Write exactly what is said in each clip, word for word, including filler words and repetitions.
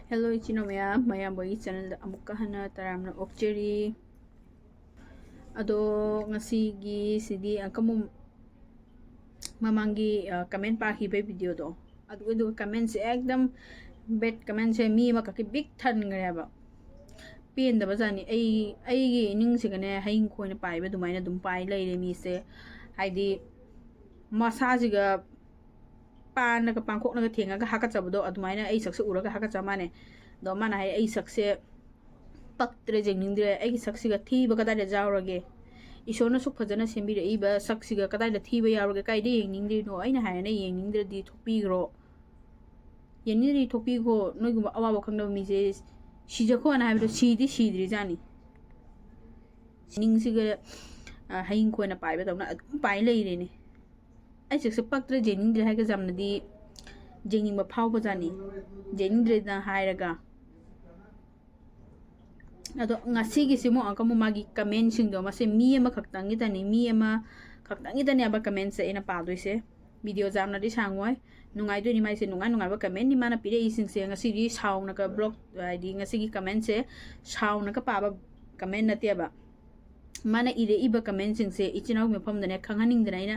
Hello ꯏꯆꯤꯟ ꯏꯅꯥꯎ ꯃꯌꯥꯝ, ꯃꯌꯥꯝꯕꯒꯤ ꯆꯦꯅꯦꯜꯗ ꯑꯃꯨꯛꯀ ꯍꯟꯅ ꯇꯔꯥꯝꯅ ꯑꯣꯛꯆꯔꯤ꯫ ꯑꯗꯣ ꯉꯁꯤꯒꯤꯁꯤꯗꯤ ꯑꯪꯀ ꯃꯨ-, ꯃꯃꯥꯡꯒꯤ, ꯑ, ꯀꯃꯦꯟ ꯄꯥꯈꯤꯕꯒꯤ ꯚꯤꯗꯤꯑꯣꯗꯣ, ꯑꯗꯨ, ꯑꯗꯨꯒ ꯀꯃꯦꯟꯁꯦ ꯑꯦꯛꯗꯝ ꯕꯦꯠ ꯀꯃꯦꯟꯁꯦ ꯃꯤ ꯑꯃꯈꯛꯀꯤ ꯕꯤꯛ ꯊꯟꯈ꯭ꯔꯦꯕ꯫ ꯄꯦꯟꯗꯕ ꯖꯥꯠꯅꯤ꯫ ꯑꯩ, ꯑꯩꯒꯤ ꯏꯅꯤꯡꯁꯤꯒꯅꯦ ꯍꯌꯤꯡ ꯈꯣꯏꯅ ꯄꯥꯏꯕ ꯑꯗꯨꯃꯥꯏꯅ ꯑꯗꯨꯝ ꯄꯥꯏ ꯂꯩꯔꯦ ꯃꯤꯁꯦ꯫ ꯍꯥꯏꯗꯤ ꯃꯁꯥꯁꯤꯒ ꯄꯥꯟꯅꯒ ꯄꯥꯡꯈꯣꯛꯅꯒ ꯊꯦꯡꯉꯒ ꯍꯥꯀꯠꯆꯕꯗꯣ ꯑꯗꯨꯃꯥꯏꯅ ꯑꯩ ꯁꯛꯁꯦ ꯎꯔꯒ ꯍꯥꯀꯠꯆ ꯃꯥꯅꯦ꯫ ꯑꯗꯣ ꯃꯥꯅ ꯍꯥꯏ, "ꯑꯩ ꯁꯛꯁꯦ ꯄꯛꯇ꯭ꯔꯦ, ꯌꯦꯡꯅꯤꯡꯗ꯭ꯔꯦ, ꯑꯩꯒꯤ ꯁꯛꯁꯤꯒ ꯊꯤꯕ ꯀꯗꯥꯏꯗ ꯌꯥꯎꯔꯒꯦ? ꯏꯁꯣꯔꯅ ꯁꯨꯛ ꯐꯖꯅ ꯁꯦꯝꯕꯤꯔꯛꯏꯕ ꯁꯛꯁꯤꯒ ꯀꯗꯥꯏꯗ ꯊꯤꯕ ꯌꯥꯎꯔꯒꯦ? ꯀꯥꯏꯗ ꯌꯦꯡꯅꯤꯡꯗ꯭ꯔꯤꯅꯣ?" ꯑꯩꯅ ꯍꯥꯏꯔꯦꯅ, "ꯌꯦꯡꯅꯤꯡꯗ꯭ꯔꯗꯤ ꯊꯣꯛꯄꯤꯈ꯭ꯔꯣ, ꯌꯦꯡꯅꯤꯡꯗ꯭ꯔꯗꯤ ꯊꯣꯛꯄꯤꯈꯣ, ꯅꯣꯏꯒꯨꯝꯕ ꯑꯋꯥꯕ ꯈꯪꯗꯕ ꯃꯤꯁꯦ ꯁꯤꯖꯈꯣꯅ" ꯍꯥꯏꯕꯗꯣ ꯁꯤꯗꯤ ꯁꯤꯗ꯭ꯔꯤꯖꯥꯠꯅꯤ꯫ ꯁꯤꯅꯤꯡꯁꯤꯒ, ꯑ, ꯍꯌꯤꯡ ꯈꯣꯏꯅ ꯄꯥꯏꯕꯗꯧꯅ ꯑꯗꯨꯝ ꯄꯥꯏ ꯂꯩꯔꯦꯅꯦ꯫ "ꯑꯩ ꯁꯛꯁꯦ ꯄꯛꯇ꯭ꯔꯦ, ꯌꯦꯡꯅꯤꯡꯗ꯭ꯔꯦ" ꯍꯥꯏꯔꯒ ꯌꯥꯝꯅꯗꯤ ꯌꯦꯡꯅꯤꯡꯕ ꯐꯥꯎꯕꯖꯥꯠꯅꯤ, ꯌꯦꯡꯅꯤꯡꯗ꯭ꯔꯦꯗꯅ ꯍꯥꯏꯔꯒ꯫ ꯑꯗꯣ ꯉꯁꯤꯒꯤꯁꯤ ꯑꯃꯨꯛ ꯑꯪꯀ ꯑꯃꯨꯛ ꯃꯥꯒꯤ ꯀꯃꯦꯟꯁꯤꯡꯗꯣ, ꯃꯁꯤ ꯃꯤ ꯑꯃꯈꯛꯇꯪꯒꯤꯗꯅꯤ, ꯃꯤ ꯑꯃ ꯈꯛꯇꯪꯒꯤꯗꯅꯦꯕ ꯀꯃꯦꯟꯁꯦ ꯑꯩꯅ ꯄꯥꯗꯣꯏꯁꯦ꯫ ꯚꯤꯗꯤꯑꯣ ꯌꯥꯝꯅꯗꯤ ꯁꯥꯡꯉꯣꯏ, ꯅꯨꯡꯉꯥꯏꯗꯣꯏꯅꯤ꯫ ꯃꯥꯏꯁꯦ ꯅꯨꯡꯉꯥꯏ ꯅꯨꯡꯉꯥꯏꯕ ꯀꯃꯦꯟꯅꯤ ꯃꯥꯅ ꯄꯤꯔꯛꯏꯁꯤꯡꯁꯦ꯫ ꯉꯁꯤꯗꯤ ꯁꯥꯎꯅꯒ ꯕ꯭ꯂꯣꯛ, ꯍꯥꯏꯗꯤ ꯉꯁꯤꯒꯤ ꯀꯃꯦꯟꯁꯦ ꯁꯥꯎꯅꯒ ꯄꯥꯕ ꯀꯃꯦꯟ ꯅꯠꯇꯦꯕ꯫ ꯃꯥꯅ ꯏꯔꯛꯏꯕ ꯀꯃꯦꯟꯁꯤꯡꯁꯦ ꯏꯆꯤꯟ ꯏꯅꯥꯎꯒꯤ ꯃꯐꯝꯗꯅꯦ ꯈꯪꯍꯟꯅꯤꯡꯗꯅ, ꯑꯩꯅ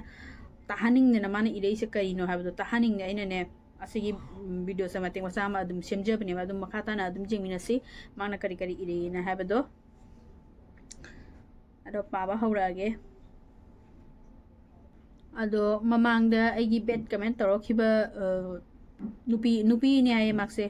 ꯇꯥꯍꯟꯅꯤꯡꯗꯅ, ꯃꯥꯅ ꯏꯔꯛꯏꯁꯦ ꯀꯔꯤꯅꯣ ꯍꯥꯏꯕꯗꯣ ꯇꯥꯍꯟꯅꯤꯡꯗꯅ ꯑꯩꯅꯅꯦ ꯑꯁꯤꯒꯤ, ꯎꯝ, ꯚꯤꯗꯤꯑꯣꯁꯦ ꯃꯇꯦꯛ ꯃꯆꯥ ꯑꯃ ꯑꯗꯨꯝ ꯁꯦꯝꯖꯕꯅꯦꯕ꯫ ꯑꯗꯨꯝ ꯃꯈꯥ ꯇꯥꯅ ꯑꯗꯨꯝ ꯌꯦꯡꯃꯤꯟꯅꯁꯤ, ꯃꯥꯅ ꯀꯔꯤ ꯀꯔꯤ ꯏꯔꯛꯏꯅ ꯍꯥꯏꯕꯗꯣ꯫ ꯑꯗꯣ ꯄꯥꯕ ꯍꯧꯔꯛꯑꯒꯦ꯫ ꯑꯗꯣ ꯃꯃꯥꯡꯗ ꯑꯩꯒꯤ ꯕꯦꯠ ꯀꯃꯦꯟ ꯇꯧꯔꯛꯈꯤꯕ, ꯑ, ꯅꯨꯄꯤ, ꯅꯨꯄꯤꯅꯦ ꯍꯥꯏꯌꯦ ꯃꯥꯁꯦ꯫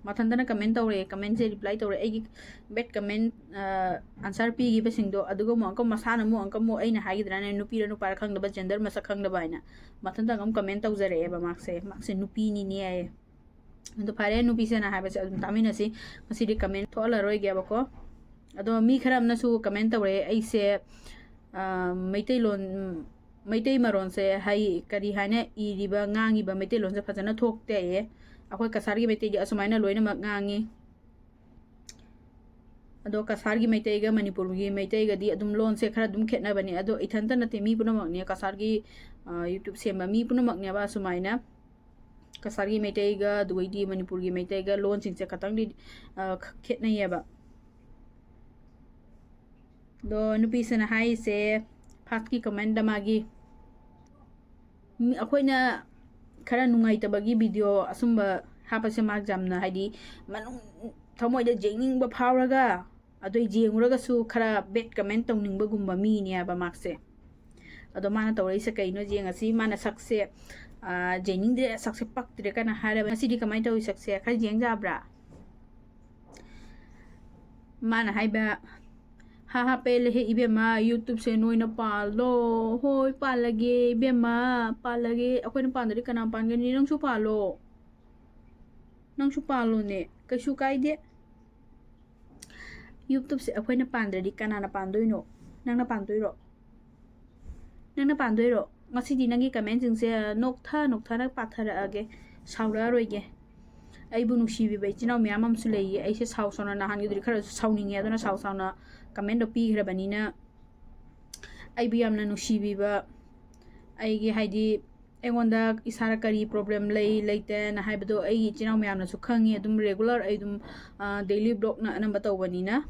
ꯃꯊꯟꯇꯅ ꯀꯃꯦꯟ ꯇꯧꯔꯛꯑꯦ, ꯀꯃꯦꯟꯁꯦ ꯔꯤꯄ꯭ꯂꯥꯏ ꯇꯧꯔꯛꯑꯦ꯫ ꯑꯩꯒꯤ ꯕꯦꯠ ꯀꯃꯦꯟ, ꯑ, ꯑꯟꯁꯔ ꯄꯤꯈꯤꯕꯁꯤꯡꯗꯣ, ꯑꯗꯨꯒ ꯑꯃꯨꯛ ꯑꯪꯀ ꯃꯁꯥꯅ ꯑꯃꯨꯛ ꯑꯪꯀ ꯑꯃꯨꯛ ꯑꯩꯅ ꯍꯥꯏꯈꯤꯗ꯭ꯔꯥꯅꯦ, ꯅꯨꯄꯤꯔ ꯅꯨꯄꯥꯔ ꯈꯪꯗꯕ, ꯖꯦꯟꯗꯔ ꯃꯁꯛ ꯈꯪꯗꯕ ꯍꯥꯏꯅ ꯃꯊꯟꯇ ꯑꯗꯨꯝ ꯀꯃꯦꯟ ꯇꯧꯖꯔꯛꯑꯦꯕ ꯃꯥꯁꯦ꯫ ꯃꯥꯁꯦ ꯅꯨꯄꯤꯅꯤꯅꯦ ꯍꯥꯏꯌꯦ꯫ ꯑꯗꯣ ꯐꯔꯦ, ꯅꯨꯄꯤꯁꯦꯅ ꯍꯥꯏꯕꯁꯦ ꯑꯗꯨꯝ ꯇꯥꯃꯤꯟꯅꯁꯤ꯫ ꯉꯁꯤꯗꯤ ꯀꯃꯦꯟ ꯊꯣꯛꯍꯜꯂꯔꯣꯏꯒꯦꯕꯀꯣ꯫ ꯑꯗꯣ ꯃꯤ ꯈꯔ ꯑꯃꯅꯁꯨ ꯀꯃꯦꯟ ꯇꯧꯔꯛꯑꯦ, ꯑꯩꯁꯦ, ꯑ, ꯃꯩꯇꯩꯂꯣꯟ, ꯃꯩꯇꯩ ꯃꯔꯣꯟꯁꯦ ꯍꯩ, ꯀꯔꯤ ꯍꯥꯏꯅ ꯏꯔꯤꯕ, ꯉꯥꯡꯉꯤꯕ ꯃꯩꯇꯩꯂꯣꯟꯁꯦ ꯐꯖꯅ ꯊꯣꯛꯇꯦ ꯍꯥꯏꯌꯦ꯫ ꯑꯩꯈꯣꯏ ꯀꯁꯥꯔꯒꯤ ꯃꯩꯇꯩꯗꯤ ꯑꯁꯨꯃꯥꯏꯅ ꯂꯣꯏꯅꯃꯛ ꯉꯥꯡꯉꯤ꯫ ꯑꯗꯣ ꯀꯁꯥꯔꯒꯤ ꯃꯩꯇꯩꯒ ꯃꯅꯤꯄꯨꯔꯒꯤ ꯃꯩꯇꯩꯒꯗꯤ ꯑꯗꯨꯝ ꯂꯣꯟꯁꯦ ꯈꯔ ꯑꯗꯨꯝ ꯈꯦꯠꯅꯕꯅꯤ꯫ ꯑꯗꯣ ꯏꯊꯟꯇ ꯅꯠꯇꯦ, ꯃꯤ ꯄꯨꯝꯅꯃꯛꯅꯦ, ꯀꯁꯥꯔꯒꯤ, ꯑ, YouTube ꯁꯦꯝꯕ ꯃꯤ ꯄꯨꯝꯅꯃꯛꯅꯦꯕ ꯑꯁꯨꯃꯥꯏꯅ ꯀꯁꯥꯔꯒꯤ ꯃꯩꯇꯩꯒ ꯑꯗꯨꯒꯩꯗꯤ ꯃꯅꯤꯄꯨꯔꯒꯤ ꯃꯩꯇꯩꯒ ꯂꯣꯟꯁꯤꯡꯁꯦ ꯈꯇꯪꯗꯤ, ꯑ, ꯈ-, ꯈꯦꯠꯅꯩꯌꯦꯕ꯫ ꯑꯗꯣ ꯅꯨꯄꯤꯁꯤꯅ ꯍꯥꯏꯔꯤꯁꯦ, first ꯀꯤ comment ꯇ ꯃꯥꯒꯤ, ꯃꯤ-, ꯑꯩꯈꯣꯏꯅ ꯈꯔ ꯅꯨꯡꯉꯥꯏꯇꯕꯒꯤ video ꯑꯁꯨꯝꯕ ꯍꯥꯞꯄꯁꯦ ꯃꯥ ꯌꯥꯝꯅ, ꯍꯥꯏꯗꯤ, ꯃꯅꯨꯡ ꯊꯃꯣꯏꯗ ꯌꯦꯡꯅꯤꯡꯕ ꯐꯥꯎꯔꯒ, ꯑꯗꯨ ꯌꯦꯡꯉꯨꯔꯒꯁꯨ ꯈꯔ bad comment ꯇꯧꯅꯤꯡꯕꯒꯨꯝꯕ ꯃꯤꯅꯦꯕ ꯃꯥꯁꯦ꯫ ꯑꯗꯣ ꯃꯥꯅ ꯇꯧꯔꯛꯏꯁꯦ ꯀꯩꯅꯣ ꯌꯦꯡꯉꯁꯤ꯫ ꯃꯥꯅ ꯁꯛꯁꯦ, ꯑ, ꯌꯦꯡꯅꯤꯡꯗ꯭ꯔꯦ, ꯁꯛꯁꯦ ꯄꯛꯇ꯭ꯔꯦ ꯀꯥꯏꯅ ꯍꯥꯏꯔꯕ꯫ ꯉꯁꯤꯗꯤ ꯀꯃꯥꯏꯅ ꯇꯧꯏ ꯁꯛꯁꯦ? ꯈꯔ ꯌꯦꯡ ꯌꯥꯕ꯭ꯔꯥ? ꯃꯥꯅ ꯍꯥꯏꯕ, "ꯍꯥ ꯍꯥ ꯄꯦꯜꯂꯦꯍꯦ ꯏꯕꯦꯝꯃ, YouTube ꯁꯦ ꯅꯣꯏꯅ ꯄꯥꯜꯂꯣ꯫" ꯍꯣꯏ, ꯄꯥꯜꯂꯒꯦ ꯏꯕꯦꯝꯃ, ꯄꯥꯜꯂꯒꯦ꯫ ꯑꯩꯈꯣꯏꯅ ꯄꯥꯟꯗ꯭ꯔꯗꯤ ꯀꯅꯥ ꯄꯥꯟꯒꯅꯤ? ꯅꯪꯁꯨ ꯄꯥꯜꯂꯣ, ꯅꯪꯁꯨ ꯄꯥꯜꯂꯣꯅꯦ, ꯀꯩꯁꯨ ꯀꯥꯏꯗꯦ꯫ YouTube ꯁꯦ ꯑꯩꯈꯣꯏꯅ ꯄꯥꯟꯗ꯭ꯔꯗꯤ ꯀꯅꯥꯅ ꯄꯥꯟꯗꯣꯏꯅꯣ? ꯅꯪꯅ ꯄꯥꯟꯗꯣꯏꯔꯣ? ꯅꯪꯅ ꯄꯥꯟꯗꯣꯏꯔꯣ? ꯉꯁꯤꯗꯤ ꯅꯪꯒꯤ comment ꯁꯤꯡꯁꯦ ꯅꯣꯛꯊ ꯅꯣꯛꯊꯅ ꯄꯥꯊꯔꯛꯑꯒꯦ, ꯁꯥꯎꯔꯛꯑꯔꯣꯏꯒꯦ꯫ ꯑꯩꯕꯨ ꯅꯨꯡꯁꯤꯕꯤꯕ ꯏꯆꯤꯟ ꯏꯅꯥꯎ ꯃꯌꯥꯝ ꯑꯃꯁꯨ ꯂꯩꯌꯦ꯫ ꯑꯩꯁꯦ ꯁꯥꯎ ꯁꯥꯎꯅ, ꯅꯍꯥꯟꯒꯤꯗꯨꯗꯤ ꯈꯔꯁꯨ ꯁꯥꯎꯅꯤꯡꯉꯦ, ꯑꯗꯨꯅ ꯁꯥꯎ ꯁꯥꯎꯅ comment ꯗꯣ ꯄꯤꯈ꯭ꯔꯕꯅꯤꯅ, ꯑꯩꯕꯨ ꯌꯥꯝꯅ ꯅꯨꯡꯁꯤꯕꯤꯕ, ꯑꯩꯒꯤ, ꯍꯥꯏꯗꯤ, ꯑꯩꯉꯣꯟꯗ ꯏꯁꯥꯗ ꯀꯔꯤ problem ꯂꯩ ꯂꯩꯇꯦꯅ ꯍꯥꯏꯕꯗꯣ ꯑꯩꯒꯤ ꯏꯆꯤꯟ ꯏꯅꯥꯎ ꯃꯌꯥꯝꯅꯁꯨ ꯈꯪꯉꯤ꯫ ꯑꯗꯨꯝ regular ꯑꯩ ꯑꯗꯨꯝ, ꯑ, daily vlog ꯅ ꯑꯅꯝꯕ ꯇꯧꯕꯅꯤꯅ꯫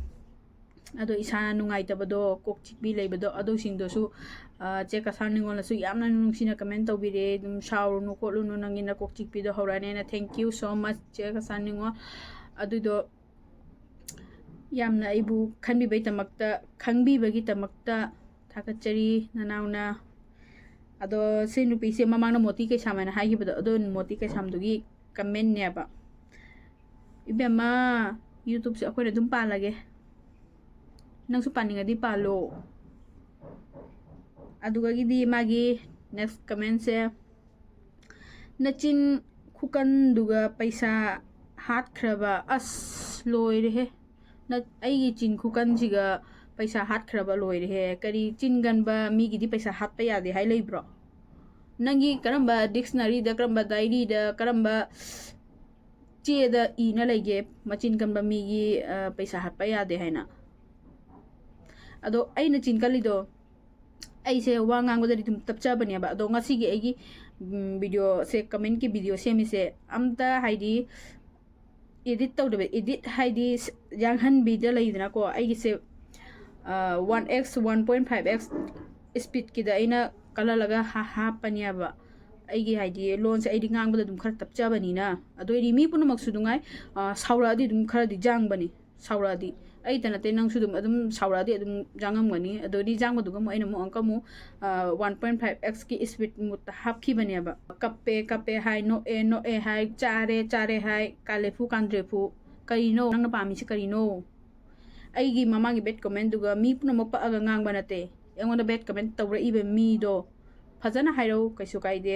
ꯑꯗꯣ ꯏꯁꯥ ꯅꯨꯡꯉꯥꯏꯇꯕꯗꯣ, ꯀꯣꯛ ꯆꯤꯛꯄꯤ ꯂꯩꯕꯗꯣ, ꯑꯗꯨꯁꯤꯡꯗꯨꯁꯨ, ꯑ, ꯆꯦ ꯀꯁꯥꯔ ꯅꯤꯉꯣꯜꯅꯁꯨ ꯌꯥꯝꯅ ꯅꯨꯡꯁꯤꯅ comment ꯇꯧꯕꯤꯔꯦ꯫ ꯑꯗꯨꯝ ꯁꯥꯎꯔꯨꯅꯨ ꯈꯣꯠꯂꯨꯅꯨ, ꯅꯪꯒꯤ ꯅꯀꯣꯛ ꯆꯤꯛꯄꯤꯗꯣ ꯍꯧꯔꯛꯑꯅꯦꯅ꯫ Thank you so much, ꯆꯦ ꯀꯁꯥꯔ ꯅꯤꯉꯣꯜ꯫ ꯑꯗꯨꯗꯣ ꯌꯥꯝꯅ ꯑꯩꯕꯨ ꯈꯟꯕꯤꯕꯒꯤꯗꯃꯛꯇ, ꯈꯪꯕꯤꯕꯒꯤꯗꯃꯛꯇ ꯊꯥꯒꯠꯆꯔꯤ, ꯅꯅꯥꯎꯅ꯫ ꯑꯗꯣ ꯁꯤ ꯅꯨꯄꯤꯁꯦ ꯃꯃꯥꯡꯗ ꯃꯣꯇꯤ ꯀꯩꯁꯥꯝ ꯍꯥꯏꯅ ꯍꯥꯏꯈꯤꯕꯗꯣ, ꯑꯗꯣ ꯃꯣꯇꯤ ꯀꯩꯁꯥꯝꯗꯨꯒꯤ comment ꯅꯦꯕ꯫ "ꯏꯕꯦꯝꯃ, YouTube ꯁꯦ ꯑꯩꯈꯣꯏꯅ ꯑꯗꯨꯝ ꯄꯥꯜꯂꯒꯦ, ꯅꯪꯁꯨ ꯄꯥꯅꯤꯡꯉꯗꯤ ꯄꯥꯜꯂꯣ꯫" ꯑꯗꯨꯒꯒꯤꯗꯤ ꯃꯥꯒꯤ next comment ꯁꯦ, "ꯅꯆꯤꯟ ꯈꯨꯀꯟꯗꯨꯒ ꯄꯩꯁꯥ ꯍꯥꯠꯈ꯭ꯔꯕ꯫" ꯑꯁ, ꯂꯣꯏꯔꯦꯍꯦ꯫ ꯅ-, ꯑꯩꯒꯤ ꯆꯤꯟ ꯈꯨꯀꯟꯁꯤꯒ ꯄꯩꯁꯥ ꯍꯥꯠꯈ꯭ꯔꯕ, ꯂꯣꯏꯔꯦꯍꯦ꯫ ꯀꯔꯤ ꯆꯤꯟ ꯀꯟꯕ ꯃꯤꯒꯤꯗꯤ ꯄꯩꯁꯥ ꯍꯥꯠꯄ ꯌꯥꯗꯦ ꯍꯥꯏ ꯂꯩꯕ꯭ꯔꯣ? ꯅꯪꯒꯤ ꯀꯔꯝꯕ dictionary ꯗ, ꯀꯔꯝꯕ diary ꯗ, ꯀꯔꯝꯕ ꯆꯦꯗ ꯏꯅ ꯂꯩꯒꯦ, ꯃꯆꯤꯟ ꯀꯟꯕ ꯃꯤꯒꯤ, ꯑ, ꯄꯩꯁꯥ ꯍꯥꯠꯄ ꯌꯥꯗꯦ ꯍꯥꯏꯅ? ꯑꯗꯣ ꯑꯩꯅ ꯆꯤꯟ ꯀꯜꯂꯤꯗꯣ, ꯑꯩꯁꯦ ꯋꯥ ꯉꯥꯡꯕꯗꯗꯤ ꯑꯗꯨꯝ ꯇꯞꯆꯕꯅꯦꯕ꯫ ꯑꯗꯣ ꯉꯁꯤꯒꯤ ꯑꯩꯒꯤ ꯚꯤꯗꯤꯑꯣꯁꯦ, ꯀꯃꯦꯟꯀꯤ ꯚꯤꯗꯤꯑꯣ ꯁꯦꯝꯃꯤꯁꯦ, ꯑꯝꯇ ꯍꯥꯏꯗꯤ ꯏꯗꯤꯠ ꯇꯧꯗꯕ, ꯏꯗꯤꯠ ꯍꯥꯏꯗꯤ ꯌꯥꯡꯍꯟꯕꯤꯗ ꯂꯩꯗꯅꯀꯣ꯫ ꯑꯩꯒꯤꯁꯦ one X one point five X ꯏꯁꯄꯤꯠꯀꯤꯗ ꯑꯩꯅ ꯀꯜꯍꯜꯂꯒ ꯍꯥꯞꯄꯅꯦꯕ꯫ ꯑꯩꯒꯤ ꯍꯥꯏꯗꯤ ꯂꯣꯟꯁꯦ ꯑꯩꯗꯤ ꯉꯥꯡꯕꯗ ꯑꯗꯨꯝ ꯈꯔ ꯇꯞꯆꯕꯅꯤꯅ꯫ ꯑꯗꯨ ꯑꯣꯏꯗꯤ ꯃꯤ ꯄꯨꯝꯅꯃꯛꯁꯨ ꯅꯨꯡꯉꯥꯏ꯫ ꯁꯥꯎꯔꯛꯑꯗꯤ ꯑꯗꯨꯝ ꯈꯔꯗꯤ ꯌꯥꯡꯕꯅꯤ꯫ ꯁꯥꯎꯔꯛꯑꯗꯤ ꯑꯩꯇ ꯅꯠꯇꯦ, ꯅꯪꯁꯨ ꯑꯗꯨꯝ ꯑꯗꯨꯝ ꯁꯥꯎꯔꯛꯑꯗꯤ ꯑꯗꯨꯝ ꯌꯥꯡꯉꯝꯒꯅꯤ꯫ ꯑꯗꯨ ꯑꯣꯏꯗꯤ ꯌꯥꯡꯕꯗꯨꯒ ꯑꯃꯨꯛ ꯑꯩꯅ ꯑꯃꯨꯛ ꯑꯃꯨꯛꯀ ꯑꯃꯨꯛ ꯋꯥꯟ ꯄꯣꯏꯟ ꯐꯥꯏꯚ ꯑꯦꯛꯁꯀꯤ ꯏꯁꯄꯤꯠ ꯃꯨꯠꯇ ꯍꯥꯞꯈꯤꯕꯅꯦꯕ꯫ ꯀꯞꯄꯦ ꯀꯞꯄꯦ ꯍꯥꯏ, ꯅꯣꯛꯑꯦ ꯅꯣꯛꯑꯦ ꯍꯥꯏ, ꯆꯥꯔꯦ ꯆꯥꯔꯦ ꯍꯥꯏ, ꯀꯥꯂꯦꯐꯨ ꯀꯥꯟꯗ꯭ꯔꯦꯐꯨ꯫ ꯀꯔꯤꯅꯣ ꯅꯪꯅ ꯄꯥꯝꯃꯤꯁꯤ ꯀꯔꯤꯅꯣ? ꯑꯩꯒꯤ ꯃꯃꯥꯡꯒꯤ ꯕꯦꯠ ꯀꯣꯃꯦꯟꯗꯨꯒ ꯃꯤ ꯄꯨꯝꯅꯃꯛ ꯄꯛꯑꯒ ꯉꯥꯡꯕ ꯅꯠꯇꯦ꯫ ꯑꯩꯉꯣꯟꯗ ꯕꯦꯠ ꯀꯣꯃꯦꯟ ꯇꯧꯔꯛꯏꯕ ꯃꯤꯗꯣ ꯐꯖꯅ ꯍꯥꯏꯔꯛꯎ, ꯀꯩꯁꯨ ꯀꯥꯏꯗꯦ꯫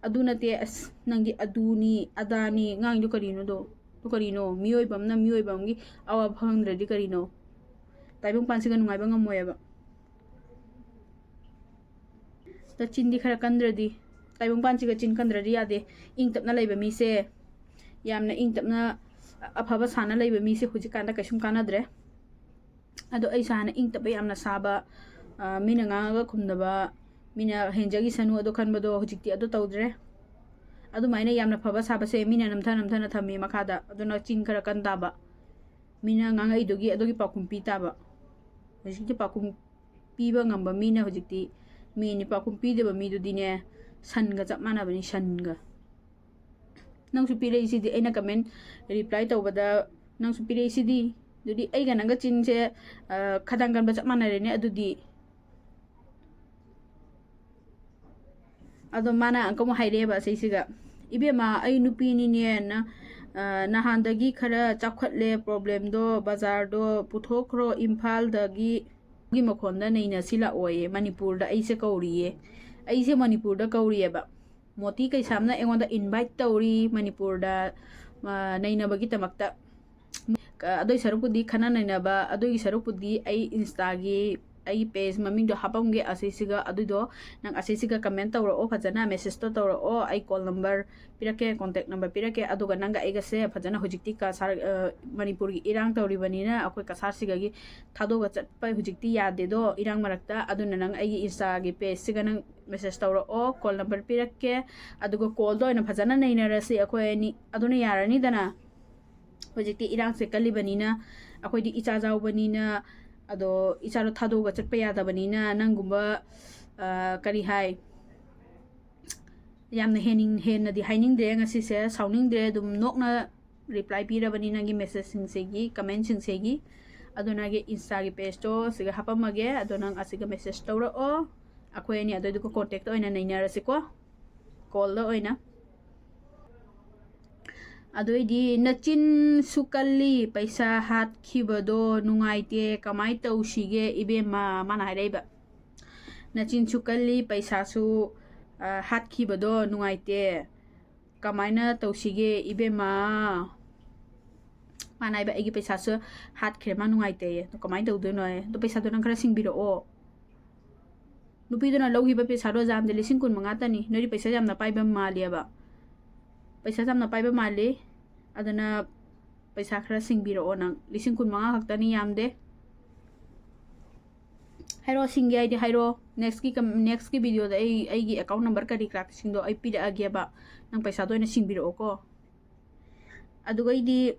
ꯑꯗꯨ ꯅꯠꯇꯦ, ꯑꯁ ꯅꯪꯗꯤ ꯑꯗꯨꯅꯤ ꯑꯗꯥꯅꯤ ꯉꯥꯡꯉꯤꯗꯣ ꯀꯔꯤꯅꯣꯗꯣ? ꯑꯗꯨ ꯀꯔꯤꯅꯣ? ꯃꯤꯑꯣꯏꯕ ꯑꯃꯅ ꯃꯤꯑꯣꯏꯕ ꯑꯃꯒꯤ ꯑꯋꯥꯕ ꯈꯪꯗ꯭ꯔꯗꯤ ꯀꯔꯤꯅꯣ? ꯇꯥꯏꯕꯪꯄꯥꯟꯁꯤꯒ ꯅꯨꯡꯉꯥꯏꯕ ꯉꯝꯃꯣꯏꯕ꯫ ꯅꯆꯤꯟꯗꯤ ꯈꯔ ꯀꯟꯗ꯭ꯔꯗꯤ, ꯇꯥꯏꯕꯪꯄꯥꯟꯁꯤꯒ ꯆꯤꯟ ꯀꯟꯗ꯭ꯔꯗꯤ ꯌꯥꯗꯦ꯫ ꯏꯪ ꯇꯞꯅ ꯂꯩꯕ ꯃꯤꯁꯦ, ꯌꯥꯝꯅ ꯏꯪ ꯇꯞꯅ ꯑꯐꯕ ꯁꯥꯅ ꯂꯩꯕ ꯃꯤꯁꯦ ꯍꯧꯖꯤꯛꯀꯥꯟꯗ ꯀꯩꯁꯨꯝ ꯀꯥꯟꯅꯗ꯭ꯔꯦ꯫ ꯑꯗꯣ ꯑꯩꯁꯨ ꯍꯥꯟꯅ ꯏꯪ ꯇꯞꯄ ꯌꯥꯝꯅ ꯁꯥꯕ, ꯃꯤꯅ ꯉꯥꯡꯉꯒ ꯈꯨꯝꯗꯕ, ꯃꯤꯅ ꯍꯦꯟꯖꯈꯤꯁꯅꯨ ꯑꯗꯣ ꯈꯟꯕꯗꯣ ꯍꯧꯖꯤꯛꯇꯤ ꯑꯗꯨ ꯇꯧꯗ꯭ꯔꯦ꯫ ꯑꯗꯨꯃꯥꯏꯅ ꯌꯥꯝꯅ ꯐꯕ ꯁꯥꯕꯁꯦ ꯃꯤꯅ ꯅꯝꯊ ꯅꯝꯊꯅ ꯊꯝꯃꯤ ꯃꯈꯥꯗ꯫ ꯑꯗꯨꯅ ꯆꯤꯟ ꯈꯔ ꯀꯟ ꯇꯥꯕ꯫ ꯃꯤꯅ ꯉꯥꯡꯉꯛꯏꯗꯨꯒꯤ ꯑꯗꯨꯒꯤ ꯄꯥꯎꯈꯨꯝ ꯄꯤ ꯇꯥꯕ꯫ ꯍꯧꯖꯤꯛꯇꯤ ꯄꯥꯎꯈꯨꯝ ꯄꯤꯕ ꯉꯝꯕ ꯃꯤꯅ ꯍꯧꯖꯤꯛꯇꯤ ꯃꯤꯅꯤ, ꯄꯥꯎꯈꯨꯝ ꯄꯤꯗꯕ ꯃꯤꯗꯨꯗꯤꯅꯦ ꯁꯟꯒ ꯆꯞ ꯃꯥꯟꯅꯕꯅꯤ, ꯁꯟꯒ꯫ ꯅꯪꯁꯨ ꯄꯤꯔꯛꯏꯁꯤꯗꯤ, ꯑꯩꯅ ꯀꯃꯦꯟ ꯔꯤꯄ꯭ꯂꯥꯏ ꯇꯧꯕꯗ ꯅꯪꯁꯨ ꯄꯤꯔꯛꯏꯁꯤꯗꯤ꯫ ꯑꯗꯨꯗꯤ ꯑꯩꯒ ꯅꯪꯒ ꯆꯤꯟꯁꯦ ꯈꯗꯥꯡ ꯀꯟꯕ ꯆꯞ ꯃꯥꯟꯅꯔꯦꯅꯦ ꯑꯗꯨꯗꯤ꯫ ꯑꯗꯣ ꯃꯥꯅ ꯑꯃꯨꯛꯀ ꯑꯃꯨꯛ ꯍꯥꯏꯔꯛꯑꯦꯕ ꯑꯁꯤꯁꯤꯒ, "ꯏꯕꯦꯝꯃ, ꯑꯩ ꯅꯨꯄꯤꯅꯤꯅꯦ, ꯅ-, ꯅꯍꯥꯟꯗꯒꯤ ꯈꯔ ꯆꯥꯎꯈꯠꯂꯦ ꯄ꯭ꯔꯣꯕ꯭ꯂꯦꯝꯗꯣ, ꯕꯖꯥꯔꯗꯣ ꯄꯨꯊꯣꯛꯈ꯭ꯔꯣ ꯏꯝꯐꯥꯜꯗꯒꯤ꯫ ꯒꯤ ꯃꯈꯣꯟꯗ ꯅꯩꯅꯁꯤ ꯂꯥꯛꯑꯣꯌꯦ, ꯃꯅꯤꯄꯨꯔꯗ ꯑꯩꯁꯦ ꯀꯧꯔꯤꯌꯦ꯫ ꯑꯩꯁꯦ ꯃꯅꯤꯄꯨꯔꯗ ꯀꯧꯔꯤꯑꯕ꯫ ꯃꯣꯇꯤ ꯀꯩꯁꯥꯝꯅ ꯑꯩꯉꯣꯟꯗ ꯏꯟꯚꯥꯏꯠ ꯇꯧꯔꯤ ꯃꯅꯤꯄꯨꯔꯗ ꯅꯩꯅꯕꯒꯤꯗꯃꯛꯇ꯫ ꯑꯗꯨꯏ ꯁꯔꯨꯛꯄꯨꯗꯤ ꯈꯟꯅ ꯅꯩꯅꯕ, ꯑꯗꯨꯒꯤ ꯁꯔꯨꯛꯄꯨꯗꯤ ꯑꯩ ꯏꯟꯁꯇꯥꯒꯤ ꯑꯩꯒꯤ page ꯃꯃꯤꯡꯗꯣ ꯍꯥꯄꯝꯒꯦ ꯑꯁꯤꯁꯤꯒ꯫ ꯑꯗꯨꯗꯣ ꯅꯪ ꯑꯁꯤꯁꯤꯒ comment ꯇꯧꯔꯛꯑꯣ, ꯐꯖꯅ message ꯇꯣ ꯇꯧꯔꯛꯑꯣ꯫ ꯑꯩ call number ꯄꯤꯔꯛꯀꯦ, contact number ꯄꯤꯔꯛꯀꯦ꯫ ꯑꯗꯨꯒ ꯅꯪꯒ ꯑꯩꯒꯁꯦ ꯐꯖꯅ ꯍꯧꯖꯤꯛꯇꯤ ꯀꯁꯥꯔ, ꯑ, ꯃꯅꯤꯄꯨꯔꯒꯤ ꯏꯔꯥꯡ ꯇꯧꯔꯤꯕꯅꯤꯅ ꯑꯩꯈꯣꯏ ꯀꯁꯥꯔꯁꯤꯒꯒꯤ ꯊꯥꯗꯣꯛꯑꯒ ꯆꯠꯄ ꯍꯧꯖꯤꯛꯇꯤ ꯌꯥꯗꯦꯗꯣ, ꯏꯔꯥꯡ ꯃꯔꯛꯇ꯫ ꯑꯗꯨꯅ ꯅꯪ ꯑꯩꯒꯤ Insta ꯒꯤ page ꯁꯤꯒ ꯅꯪ message ꯇꯧꯔꯛꯑꯣ, call number ꯄꯤꯔꯛꯀꯦ꯫ ꯑꯗꯨꯒ call ꯗ ꯑꯣꯏꯅ ꯐꯖꯅ ꯅꯩꯅꯔꯁꯤ ꯑꯩꯈꯣꯏ ꯑꯅꯤ꯫ ꯑꯗꯨꯅ ꯌꯥꯔꯅꯤꯗꯅ? ꯍꯧꯖꯤꯛꯇꯤ ꯏꯔꯥꯡꯁꯦ ꯀꯜꯂꯤꯕꯅꯤꯅ, ꯑꯩꯈꯣꯏꯗꯤ ꯏꯆꯥ ꯌꯥꯎꯕꯅꯤꯅ, ꯑꯗꯣ ꯏꯆꯥꯗꯣ ꯊꯥꯗꯣꯛꯑꯒ ꯆꯠꯄ ꯌꯥꯗꯕꯅꯤꯅ, ꯅꯪꯒꯨꯝꯕ, ꯑ, ꯀꯔꯤ ꯍꯥꯏ, ꯌꯥꯝꯅ ꯍꯦꯟꯅꯤꯡ-, ꯍꯦꯟꯅꯗꯤ ꯍꯥꯏꯅꯤꯡꯗ꯭ꯔꯦ ꯉꯁꯤꯁꯦ, ꯁꯥꯎꯅꯤꯡꯗ꯭ꯔꯦ꯫ ꯑꯗꯨꯝ ꯅꯣꯛꯅ reply ꯄꯤꯔꯕꯅꯤ ꯅꯪꯒꯤ message ꯁꯤꯡꯁꯤꯒꯤ, comment ꯁꯤꯡꯁꯤꯒꯤ꯫ ꯑꯗꯨ ꯅꯪꯒꯤ Insta ꯒꯤ page ꯇꯣ ꯁꯤꯒ ꯍꯥꯄꯝꯃꯒꯦ, ꯑꯗꯣ ꯅꯪ ꯑꯁꯤꯒ message ꯇꯧꯔꯛꯑꯣ꯫ ꯑꯩꯈꯣꯏ ꯑꯅꯤ ꯑꯗꯨꯏꯗꯨꯒ contact ꯇ ꯑꯣꯏꯅ ꯅꯩꯅꯔꯁꯤꯀꯣ, call ꯗ ꯑꯣꯏꯅ꯫ ꯑꯗꯨꯏꯗꯤ, "ꯅꯆꯤꯟꯁꯨ ꯀꯜꯂꯤ, ꯄꯩꯁꯥ ꯍꯥꯠꯈꯤꯕꯗꯣ ꯅꯨꯡꯉꯥꯏꯇꯦ, ꯀꯃꯥꯏ ꯇꯧꯁꯤꯒꯦ ꯏꯕꯦꯝꯃ?" ꯃꯥꯅ ꯍꯥꯏꯔꯛꯏꯕ, "ꯅꯆꯤꯟꯁꯨ ꯀꯜꯂꯤ, ꯄꯩꯁꯥꯁꯨ, ꯑ, ꯍꯥꯠꯈꯤꯕꯗꯣ ꯅꯨꯡꯉꯥꯏꯇꯦ, ꯀꯃꯥꯏꯅ ꯇꯧꯁꯤꯒꯦ ꯏꯕꯦꯝꯃ?" ꯃꯥꯅ ꯍꯥꯏꯕ, "ꯑꯩꯒꯤ ꯄꯩꯁꯥꯁꯨ ꯍꯥꯠꯈ꯭ꯔꯦ, ꯃꯥ ꯅꯨꯡꯉꯥꯏꯇꯦꯌꯦ꯫ ꯑꯗꯣ ꯀꯃꯥꯏꯅ ꯇꯧꯗꯣꯏꯅꯣ?" ꯑꯗꯣ ꯄꯩꯁꯥꯗꯣ ꯅꯪ ꯈꯔ ꯁꯤꯡꯕꯤꯔꯛꯑꯣ꯫ ꯅꯨꯄꯤꯗꯨꯅ ꯂꯧꯈꯤꯕ ꯄꯩꯁꯥꯗꯣ ꯌꯥꯝꯗꯦ, ꯂꯤꯁꯤꯡ ꯀꯨꯟ ꯃꯉꯥꯇꯅꯤ꯫ ꯅꯣꯏꯗꯤ ꯄꯩꯁꯥ ꯌꯥꯝꯅ ꯄꯥꯏꯕ ꯃꯥꯜꯂꯦꯕ꯫ ꯄꯩꯁꯥ ꯌꯥꯝꯅ ꯄꯥꯏꯕ ꯃꯥꯜꯂꯤ꯫ ꯑꯗꯨꯅ ꯄꯩꯁꯥ ꯈꯔ ꯁꯤꯡꯕꯤꯔꯛꯑꯣ ꯅꯪ꯫ ꯂꯤꯁꯤꯡ ꯀꯨꯟ ꯃꯉꯥ ꯈꯛꯇꯅꯤ, ꯌꯥꯝꯗꯦ꯫ ꯍꯥꯏꯔꯛꯑꯣ, ꯁꯤꯡꯒꯦ ꯍꯥꯏꯗꯤ ꯍꯥꯏꯔꯛꯑꯣ꯫ Next ꯀꯤ ꯀꯝ-, next ꯀꯤ video ꯗ ꯑꯩ ꯑꯩꯒꯤ account number ꯀꯔꯤ ꯀꯔꯥꯁꯤꯡꯗꯣ ꯑꯩ ꯄꯤꯔꯛꯑꯒꯦꯕ꯫ ꯅꯪ ꯄꯩꯁꯥꯗꯣ ꯑꯣꯏꯅ ꯁꯤꯡꯕꯤꯔꯛꯑꯣꯀꯣ꯫ ꯑꯗꯨꯒ ꯑꯩꯗꯤ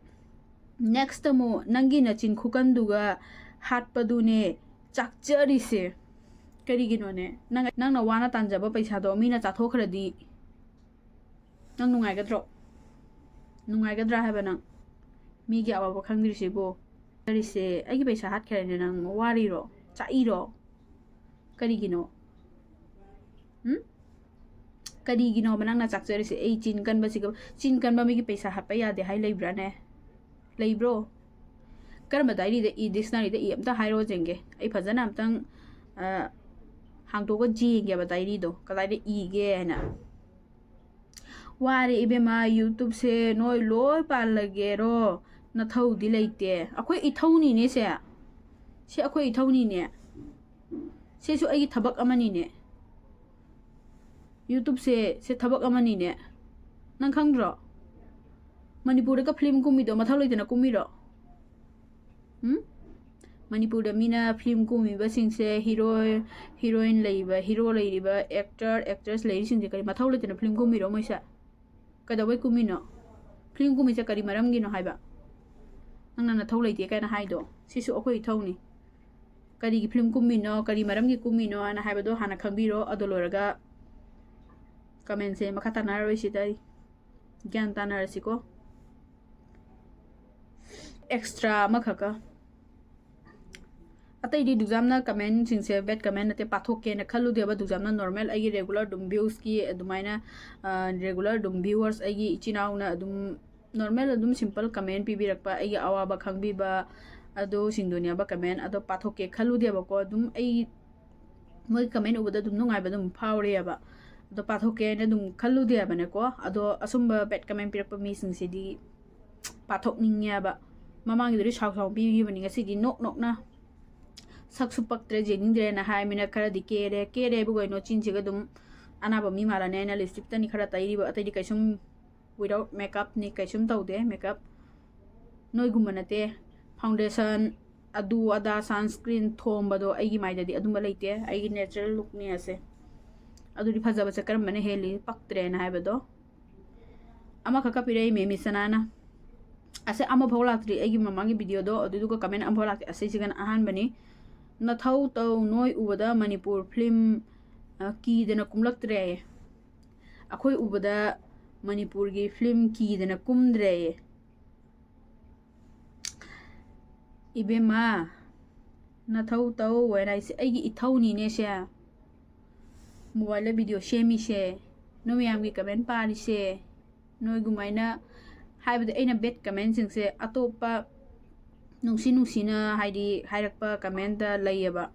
next ꯑꯃꯨꯛ ꯅꯪꯒꯤ ꯅꯆꯤꯟ ꯈꯨꯀꯟꯗꯨꯒ ꯍꯥꯠꯄꯗꯨꯅꯦ ꯆꯥꯛꯆꯔꯤꯁꯦ꯫ ꯀꯔꯤꯒꯤꯅꯣꯅꯦ? ꯅꯪ, ꯅꯪꯅ ꯋꯥꯅ ꯇꯥꯟꯖꯕ ꯄꯩꯁꯥꯗꯣ ꯃꯤꯅ ꯆꯥꯊꯣꯛꯈ꯭ꯔꯗꯤ ꯅꯪ ꯅꯨꯡꯉꯥꯏꯒꯗ꯭ꯔꯣ? ꯅꯨꯡꯉꯥꯏꯒꯗ꯭ꯔꯥ ꯍꯥꯏꯕ ꯅꯪ? ꯃꯤꯒꯤ ꯑꯋꯥꯕ ꯈꯪꯗ꯭ꯔꯤꯁꯤꯕꯨ꯫ ꯆꯥꯛꯆꯔꯤꯁꯦ, ꯑꯩꯒꯤ ꯄꯩꯁꯥ ꯍꯥꯠꯈ꯭ꯔꯦꯅꯦ, ꯅꯪ ꯋꯥꯔꯤꯔꯣ? ꯆꯥꯛꯏꯔꯣ? ꯀꯔꯤꯒꯤꯅꯣ? ꯎꯝ? ꯀꯔꯤꯒꯤꯅꯣꯕ ꯅꯪꯅ ꯆꯥꯛꯆꯔꯤꯁꯦ? ꯑꯩ ꯆꯤꯟ ꯀꯟꯕꯁꯤꯒ, ꯆꯤꯟ ꯀꯟꯕ ꯃꯤꯒꯤ ꯄꯩꯁꯥ ꯍꯥꯠꯄ ꯌꯥꯗꯦ ꯍꯥꯏ ꯂꯩꯕ꯭ꯔꯥꯅꯦ? ꯂꯩꯕ꯭ꯔꯣ? ꯀꯔꯝꯕ diary ꯗ ꯏ? Dictionary ꯗ ꯏ? ꯑꯝꯇ ꯍꯥꯏꯔꯛꯑꯣ ꯌꯦꯡꯒꯦ꯫ ꯑꯩ ꯐꯖꯅ ꯑꯝꯇꯪ, ꯑ, ꯍꯥꯡꯇꯣꯛꯑꯒ ꯌꯦꯡꯒꯦꯕ diary ꯗꯣ, ꯀꯗꯥꯏꯗ ꯏꯒꯦ ꯍꯥꯏꯅ꯫ ꯋꯥꯔꯦ ꯏꯕꯦꯝꯃ, YouTube ꯁꯦ ꯅꯣꯏ ꯂꯣꯏ ꯄꯥꯜꯂꯒꯦꯔꯣ? ꯅꯊꯧꯗꯤ ꯂꯩꯇꯦ꯫ ꯑꯩꯈꯣꯏ ꯏꯊꯧꯅꯤꯅꯦ ꯁꯦ꯫ ꯁꯤ ꯑꯩꯈꯣꯏ ꯏꯊꯧꯅꯤꯅꯦ꯫ ꯁꯤꯁꯨ ꯑꯩꯒꯤ ꯊꯕꯛ ꯑꯃꯅꯤꯅꯦ꯫ YouTubeꯁꯦ, ꯁꯦ ꯊꯕꯛ ꯑꯃꯅꯤꯅꯦ꯫ ꯅꯪ ꯈꯪꯗ꯭ꯔꯣ? ꯃꯅꯤꯄꯨꯔꯗꯒ film ꯀꯨꯝꯃꯤꯗꯣ ꯃꯊꯧ ꯂꯩꯇꯅ ꯀꯨꯝꯃꯤꯔꯣ? ꯎꯝ? ꯃꯅꯤꯄꯨꯔꯗ ꯃꯤꯅ film ꯀꯨꯝꯃꯤꯕꯁꯤꯡꯁꯦ, hero, heroine ꯂꯩꯔꯤꯕ, hero ꯂꯩꯔꯤꯕ, actor, actress ꯂꯩꯔꯤꯁꯤꯡꯁꯦ ꯀꯔꯤ ꯃꯊꯧ ꯂꯩꯇꯅ film ꯀꯨꯝꯃꯤꯔꯣ ꯃꯣꯏꯁꯦ? ꯀꯩꯗꯧꯕꯩ ꯀꯨꯝꯃꯤꯅꯣ? Film ꯀꯨꯝꯃꯤꯁꯦ ꯀꯔꯤ ꯃꯔꯝꯒꯤꯅꯣ ꯍꯥꯏꯕ? ꯅꯪꯅ ꯅꯊꯧ ꯂꯩꯇꯦ ꯀꯥꯏꯅ ꯍꯥꯏꯗꯣ, ꯁꯤꯁꯨ ꯑꯩꯈꯣꯏ ꯏꯊꯧꯅꯤ꯫ ꯀꯔꯤꯒꯤ film ꯀꯨꯝꯃꯤꯅꯣ, ꯀꯔꯤ ꯃꯔꯝꯒꯤ ꯀꯨꯝꯃꯤꯅꯣ ꯍꯥꯏꯅ ꯍꯥꯏꯕꯗꯣ ꯍꯥꯟꯅ ꯈꯪꯕꯤꯔꯣ꯫ ꯑꯗꯨ ꯂꯣꯏꯔꯒ commentꯁꯦ ꯃꯈꯥ ꯇꯥꯟꯅꯔꯔꯣꯏꯁꯤꯗ, ꯑꯩ ꯒ꯭ꯌꯥꯟ ꯇꯥꯅꯔꯁꯤꯀꯣ꯫ Extra ꯑꯃꯈꯛꯀ, ꯑꯇꯩꯗꯤ ꯑꯗꯨꯛ ꯌꯥꯝꯅ commentꯁꯤꯡꯁꯦ bad comment ꯅꯠꯇꯦ, ꯄꯥꯊꯣꯛꯀꯦꯅ ꯈꯜꯂꯨꯗꯦꯕ꯫ ꯑꯗꯨꯛ ꯌꯥꯝꯅ normal, ꯑꯩꯒꯤ regular ꯑꯗꯨꯝ viewsꯀꯤ ꯑꯗꯨꯃꯥꯏꯅ, ꯑ, regular ꯑꯗꯨꯝ viewers, ꯑꯩꯒꯤ ꯏꯆꯤꯟ ꯏꯅꯥꯎꯅ ꯑꯗꯨꯝ normal, ꯑꯗꯨꯝ simple comment ꯄꯤꯕꯤꯔꯛꯄ, ꯑꯩꯒꯤ ꯑꯋꯥꯕ ꯈꯪꯕꯤꯕ, ꯑꯗꯨꯁꯤꯡꯗꯨꯅꯦꯕ comment꯫ ꯑꯗꯣ ꯄꯥꯊꯣꯛꯀꯦ ꯈꯜꯂꯨꯗꯦꯕꯀꯣ꯫ ꯑꯗꯨꯝ ꯑꯩ ꯃꯣꯏ comment ꯎꯕꯗ ꯑꯗꯨꯝ ꯅꯨꯡꯉꯥꯏꯕ ꯑꯗꯨꯝ ꯐꯥꯎꯔꯦꯕ꯫ ꯑꯗꯣ ꯄꯥꯊꯣꯛꯀꯦ ꯍꯥꯏꯅ ꯑꯗꯨꯝ ꯈꯜꯂꯨꯗꯦꯕꯅꯦꯀꯣ꯫ ꯑꯗꯣ ꯑꯁꯨꯝꯕ bad comment ꯄꯤꯔꯛꯄ ꯃꯤꯁꯤꯡꯁꯤꯗꯤ ꯄꯥꯊꯣꯛꯅꯤꯡꯉꯦꯕ꯫ ꯃꯃꯥꯡꯒꯤꯗꯨꯗꯤ ꯁꯥꯎ ꯁꯥꯎ ꯄꯤꯈꯤꯕꯅꯤ, ꯉꯁꯤꯗꯤ ꯅꯣꯛ ꯅꯣꯛꯅ "ꯁꯛꯁꯨ ꯄꯛꯇ꯭ꯔꯦ, ꯌꯦꯡꯅꯤꯡꯗ꯭ꯔꯦꯅ" ꯍꯥꯏꯃꯤꯅ ꯈꯔꯗꯤ ꯀꯦꯔꯦ꯫ ꯀꯦꯔꯦ ꯍꯥꯏꯕꯨ ꯀꯩꯅꯣ, ꯆꯤꯟꯁꯤꯒ ꯑꯗꯨꯝ ꯑꯅꯥꯕ ꯃꯤ ꯃꯥꯜꯂꯅꯤ ꯍꯥꯏꯅ lipsticꯇꯅꯤ ꯈꯔ ꯇꯩꯔꯤꯕ, ꯑꯇꯩꯗꯤ ꯀꯩꯁꯨꯝ without makeupꯅꯤ, ꯀꯩꯁꯨꯝ ꯇꯧꯗꯦ makeup꯫ ꯅꯣꯏꯒꯨꯝꯕ ꯅꯠꯇꯦ, foundation, ꯑꯗꯨ ꯑꯗꯥ, sunscreen ꯊꯣꯝꯕꯗꯣ ꯑꯩꯒꯤ ꯃꯥꯏꯗꯗꯤ ꯑꯗꯨꯝꯕ ꯂꯩꯇꯦ꯫ ꯑꯩꯒꯤ natural lookꯅꯤ ꯑꯁꯦ꯫ ꯑꯗꯨꯗꯤ ꯐꯖꯕꯁꯦ ꯀꯔꯝꯕꯅ ꯍꯦꯜꯂꯤ? ꯄꯛꯇ꯭ꯔꯦꯅ ꯍꯥꯏꯕꯗꯣ꯫ ꯑꯃꯈꯛꯀ ꯄꯤꯔꯛꯏ ꯃꯦꯃꯤ ꯁꯅꯥꯅ꯫ ꯑꯁꯦ ꯑꯃꯐꯥꯎ ꯂꯥꯛꯇ꯭ꯔꯤ ꯑꯩꯒꯤ ꯃꯃꯥꯡꯒꯤ videoꯗꯣ, ꯑꯗꯨꯗꯨꯒ comment ꯑꯃꯐꯥꯎ ꯂꯥꯛꯇꯦ꯫ ꯑꯁꯤꯁꯤꯒꯅ ꯑꯍꯥꯟꯕꯅꯤ꯫ "ꯅꯊꯧ ꯇꯧ, ꯅꯣꯏ ꯎꯕꯗ ꯃꯅꯤꯄꯨꯔ film, ꯑ, ꯀꯤꯗꯅ ꯀꯨꯝꯂꯛꯇ꯭ꯔꯦ꯫ ꯑꯩꯈꯣꯏ ꯎꯕꯗ ꯃꯅꯤꯄꯨꯔꯒꯤ film ꯀꯤꯗꯅ ꯀꯨꯝꯗ꯭ꯔꯦ"꯫ ꯏꯕꯦꯝꯃ, ꯅꯊꯧ ꯇꯧ ꯍꯥꯏꯅ ꯍꯥꯏꯁꯦ ꯑꯩꯒꯤ ꯏꯊꯧꯅꯤꯅꯦ ꯁꯦ꯫ Mobileꯗ video ꯁꯦꯝꯃꯤꯁꯦ, ꯅꯣꯏ ꯃꯌꯥꯝꯒꯤ comment ꯄꯥꯔꯤꯁꯦ, ꯅꯣꯏꯒꯨꯃꯥꯏꯅ ꯍꯥꯏꯕꯗꯤ ꯑꯩꯅ bad commentꯁꯤꯡꯁꯦ ꯑꯇꯣꯞꯄ ꯅꯨꯡꯁꯤ ꯅꯨꯡꯁꯤꯅ ꯍꯥꯏꯗꯤ ꯍꯥꯏꯔꯛꯄ commentꯇ ꯂꯩꯌꯦꯕ꯫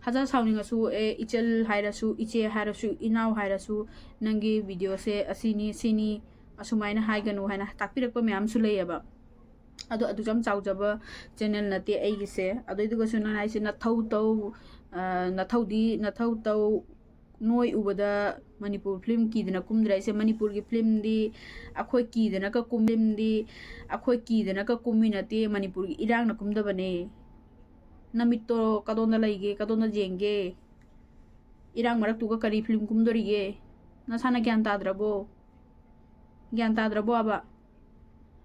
ꯍꯖꯥ ꯁꯥꯎꯅꯤꯡꯉꯁꯨ, "ꯑꯦ, ꯏꯆꯜ ꯍꯥꯏꯔꯁꯨ, ꯏꯆꯦ ꯍꯥꯏꯔꯁꯨ, ꯏꯅꯥꯎ ꯍꯥꯏꯔꯁꯨ, ꯅꯪꯒꯤ videoꯁꯦ ꯑꯁꯤꯅꯤ, ꯁꯤꯅꯤ, ꯑꯁꯨꯃꯥꯏꯅ ꯍꯥꯏꯒꯅꯨ" ꯍꯥꯏꯅ ꯇꯥꯛꯄꯤꯔꯛꯄ ꯃꯌꯥꯝꯁꯨ ꯂꯩꯌꯦꯕ꯫ ꯑꯗꯣ ꯑꯗꯨꯁꯨ ꯌꯥꯝ ꯆꯥꯎꯖꯕ ꯆꯦꯅꯦꯜ ꯅꯠꯇꯦ ꯑꯩꯒꯤꯁꯦ꯫ ꯑꯗꯨꯏꯗꯨꯒꯁꯨ ꯅꯪꯅ ꯍꯥꯏꯁꯦ ꯅꯊꯧ ꯇꯧ, ꯑ, ꯅꯊꯧꯗꯤ, ꯅꯊꯧ ꯇꯧ, ꯅꯣꯏ ꯎꯕꯗ ꯃꯅꯤꯄꯨꯔ ꯐꯤꯂꯝ ꯀꯤꯗꯅ ꯀꯨꯝꯗ꯭ꯔꯦ ꯍꯥꯏꯁꯦ꯫ ꯃꯅꯤꯄꯨꯔꯒꯤ ꯐꯤꯂꯝꯗꯤ ꯑꯩꯈꯣꯏ ꯀꯤꯗꯅꯒ ꯀꯨꯝ-, ꯐꯤꯂꯝꯗꯤ ꯑꯩꯈꯣꯏ ꯀꯤꯗꯅꯒ ꯀꯨꯝꯃꯤ ꯅꯠꯇꯦ, ꯃꯅꯤꯄꯨꯔꯒꯤ ꯏꯔꯥꯡꯅ ꯀꯨꯝꯗꯕꯅꯦ꯫ ꯅꯃꯤꯠꯇꯣ ꯀꯗꯣꯝꯗ ꯂꯩꯒꯦ, ꯀꯗꯣꯝꯗ ꯌꯦꯡꯒꯦ? ꯏꯔꯥꯡ ꯃꯔꯛꯇꯨꯒ ꯀꯔꯤ ꯐꯤꯂꯝ ꯀꯨꯝꯗꯣꯔꯤꯒꯦ? ꯅꯁꯥꯅ ꯒ꯭ꯌꯥꯟ ꯇꯥꯗ꯭ꯔꯕꯣ? ꯒ꯭ꯌꯥꯟ ꯇꯥꯗ꯭ꯔꯕꯣ ꯍꯥꯏꯕ?